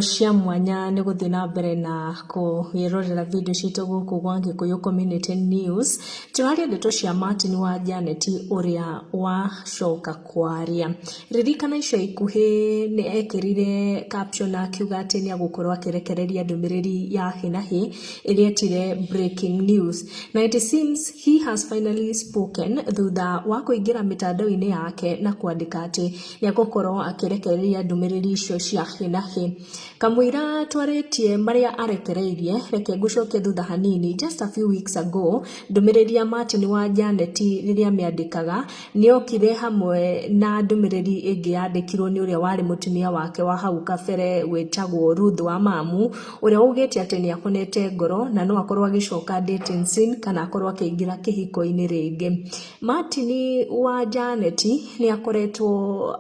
Cia mwanya nĩ gũthiĩ na mbere na kwĩrorera video citũ gũkũ gwa Gĩkũyũ Community News. Tũraria ndeto cia Martin wa Janet ũrĩa wacoka kwaria. Ririkana ica ikuhĩ nĩ ekĩrire caption akiuga atĩ nĩ egũkorwo akĩrekereria ndũmĩrĩri ya hi na hi ĩrĩa etire breaking news. Na it seems he has finally spoken thutha wa kũingĩra mĩtandao-inĩ yake na kwandĩka atĩ nĩ egũkorwo akĩrekereria ndũmĩrĩri icio cia hi na hi. Kamũira twarĩtie marĩa arekereirie, reke ngũcokie thutha hanini, just a few weeks ago, ndũmĩrĩri ya Martin wa Janet rĩrĩa amĩandĩkaga, nĩ yokire hamwe na ndũmĩrĩri ĩngĩ yandĩkirwo nĩ ũrĩa warĩ mũtumia wake wa hau kabere wĩtagwo Ruth wa Mamu, ũrĩa waugĩte atĩ nĩ akonete ngoro na no akorwo agĩcoka dating scene kana akorwo akĩingĩra kĩhiko-inĩ rĩngĩ. Martin wa Janet nĩ akoretwo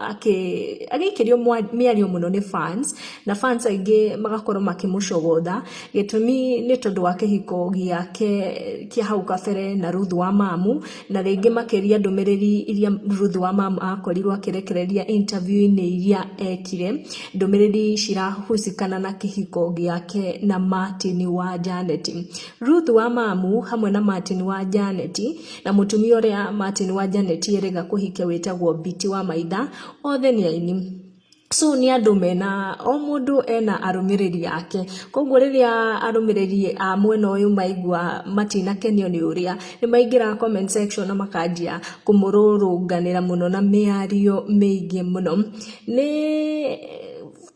agĩikĩrio mĩario mũno nĩ fans, na fans aingĩ magakorwo makĩmũcogotha, gĩtũmi nĩ tondũ wa kĩhiko gĩake kĩa hau kabere na Ruth wa Mamu, na rĩngĩ makĩria ndũmĩrĩri iria Ruth wa Mamu akorirwo akĩrekereria interview-inĩ iria ekire, ndũmĩrĩri cirahusikana na kĩhiko gĩake na Martin wa Janet. Ruth wa Mamu hamwe na Martin wa Janet Na mũtumia ũrĩa Martin wa Janet erĩga kũhikia wĩtagwo Biti wa Maitha, othe nĩ aini. So nĩ andũ mena, o mũndũ ena arũmĩrĩri ake. Koguo rĩrĩa arũmĩrĩri a mwena ũyũ maigua matinakenio nĩ ũrĩa, nĩ maingĩraga comment section na makanjia kũmũrũrũnganĩra mũno na mĩario mĩingĩ mũno. Nĩ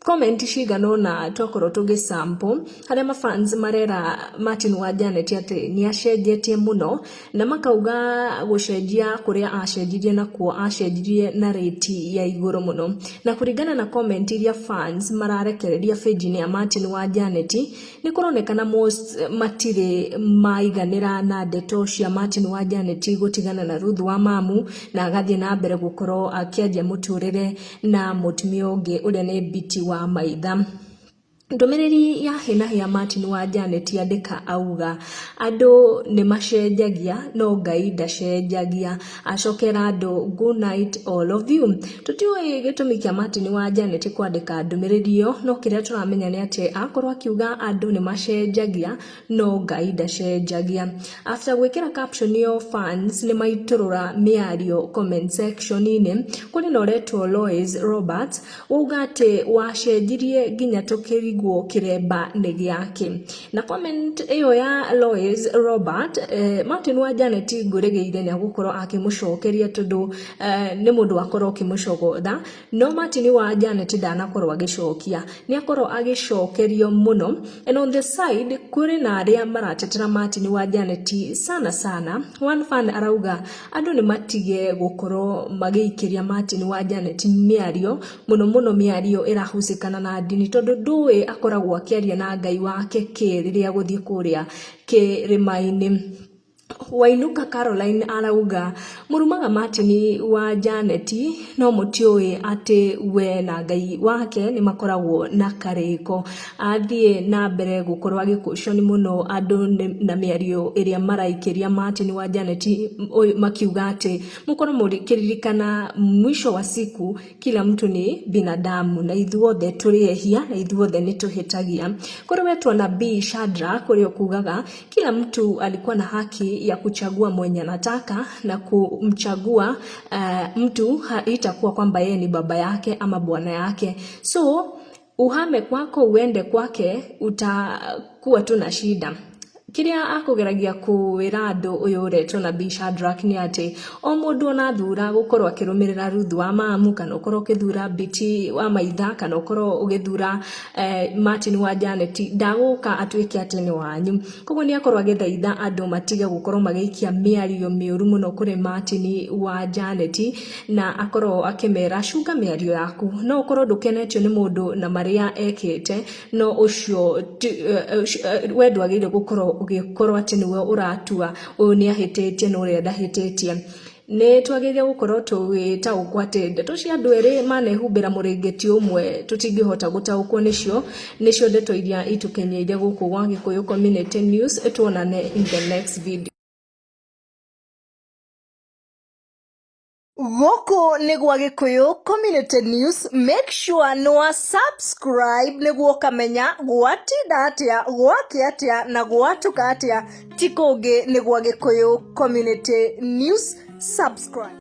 comment cigana ũna twakorwo tũgĩ sample harĩa ma fans marera Martin wa Janet atĩ nĩ acenjetie mũno na makauga gũcenjia kũrĩa acenjirie nakuo acenjirie na rate ya igũrũ mũno. Na kũringana na comment iria fans mararekereria page-inĩ ya Martin wa Janet, nĩ kũronekana most matirĩ maiganĩra na ndeto cia Martin wa Janet gũtigana na Ruth wa Mamu na agathiĩ na mbere gũkorwo akĩanjia mũtũrĩre na mũtumia ũngĩ ũrĩa nĩ Biti wa Maitha. Ndũmĩrĩri ya hi na hi ya Martin wa Janet andĩka auga, andũ nĩ macenjagia no Ngai ndacenjagia. Acokera andũ good night all of you. Tũtiũĩ gĩtũmi kĩa Martin wa Janet kwandĩka ndũmĩrĩri ĩyo, no kĩrĩa tũramenya nĩ atĩ akorwo akiuga andũ nĩ macenjagia no Ngai ndacenjagia. After gwĩkĩra caption ĩyo fans nĩ maitũrũra mĩario comment section-inĩ, kũrĩ na ũretwo Lois Roberts wauga atĩ wacenjirie nginya tũkĩrigwo kĩremba nĩ gĩakĩ. Na comment ĩyo ya Lois Robert, Martin wa Janet ngũrĩgĩire nĩ agũkorwo akĩmũcokeria tondũ nĩ mũndũ wakorwo ũkĩmũcogotha. No Martin wa Janet ndanakorwo agĩcokia, nĩ akorwo agĩcokerio mũno. And on the side kũrĩ na arĩa maratetera Martin wa Janet sana sana. One fan arauga andũ nĩ matige gũkorwo magĩikĩria Martin wa Janet mĩario, mũno mũno mĩario ĩrahusikana na ndini, tondũ ndũĩ akoragwo akĩaria na Ngai wake kĩ rĩrĩa agũthiĩ kũrĩa kĩrĩma-inĩ. Wainũka Caroline arauga mũrumaga Martin wa Janet no mũtiũĩ atĩ we na Ngai wake nĩ makoragwo na karĩko. Athiĩ na mbere gũkorwo agĩkũconi mũno andũ na mĩario ĩrĩa maraikĩria Martin wa Janet makiuga atĩ mũkorwo mũkĩririkana mwisho wa siku kila mtu ni binadamu na ithuothe tũrĩ ehia na ithuothe nĩ tũhĩtagia. Kũrĩ wetwo Nabii Shadrack ũrĩa ũkugaga kila mtu alikuwa na haki ya kuchagua mwenye anataka na kumchagua mtu itakuwa kwamba yeye ni baba yake ama bwana yake, so uhame kwako uende kwake utakuwa tu na shida. Kĩrĩa akũgeragia kwĩra andũ ũyũ ũretwo Nabii Shadrack nĩ atĩ o mũndũ ona thura gũkorwo akĩrũmĩrĩra Ruth wa Mamu kana ũkorwo ũkĩthura Biti wa Maitha kana ũkorwo ũgĩthura Martin wa Janet ndagũka atuĩke atĩ nĩ wanyu. Koguo nĩ akorwo agĩthaitha andũ matige gũkorwo magĩikia mĩario mĩũru mũno kũrĩ Martin wa Janet na akorwo akĩmera cunga mĩario yaku. No ũkorwo ndũkenetio nĩ mũndũ na marĩa ekĩte no ũcio we ndwagĩrĩire gũkorwo ũgĩkorwo atĩ nĩwe ũratua ũyũ nĩ ahĩtĩtie na ũrĩa ndahĩtĩtie. Nĩ twagĩrĩire gũkorwo tũgĩtaũkwo atĩ ndeto cia andũ erĩ manehumbĩra mũrĩngĩti ũmwe tũtingĩhota gũtaũkwo nĩcio, nĩcio ndeto iria itũkinyĩire gũkũ gwa Gĩkũyũ Community News, tuonane in the next video. Gũkũ nĩ gwa Gĩkũyũ Community News. Make sure nĩ wa subscribe nĩguo ũkamenya gwatinda atĩa, gwakĩa atĩa na gwatuka atĩa. Ti kũngĩ, nĩ gwa Gĩkũyũ Community News. Subscribe.